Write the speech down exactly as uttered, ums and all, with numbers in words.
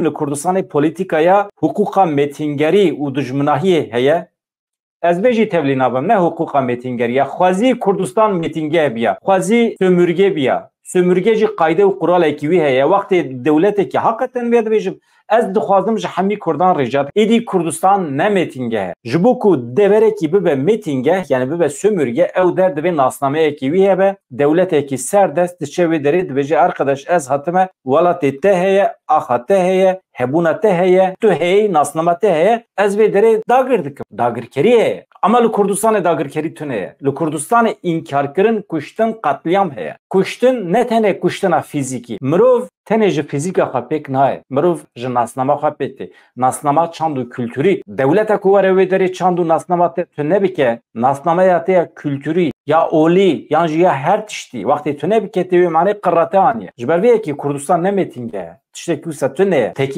Li Kurdistanê polîtîkaya hiqûqa mêtingerî û dijminahiyê heye. Ez bêjî tevlî nabim, ne hiqûqa mêtingerî ya. Xwezî Kurdistan mêtingeh biya, xwezî sömürge biya. Sömürge jî qayde û quralekî wî heye. Wextê dewletekî, heqeten vê dibêjim, ez dixwazim ji hemî Kurdan rica dikim. Êdî Kurdistan ne mêtingeh e. Ji bo ku deverekî bibe mêtingeh, yani bibe sömürge, ew der divê nasnameyekî wî hebe, dewletekî serdest diçe wê derê dibêje, Arkadaş, ez hatime, welatê te heye, axa te heye, hebûna te heye, tu heyî, nasnama te heye, ez vê derê dagir dikim. Dagirkerî heye. Ama li Kurdistanê dagirkerî tune ye. Li Kurdistanê înkarkirin, kuştin, qetlîam heye. Kuştin ne tenê kuştina fîzîkî. Mirov tenê ji fîzîka xwe pêk nayê. Mirov ji nasnama xwe pêk tê. Nasnama, çand û kulturî. Dewleta ku were wê derê çand û nasnama te tu nebike, nasnameya te ya kulturî, ya olî, yan jî ya her tiştî, wextê tu nebike, tê wê manê qirra te aniye. Ji ber vê yekê Kurdistan ne mêtingeh e. Tiştekî wisa tune ye. Tek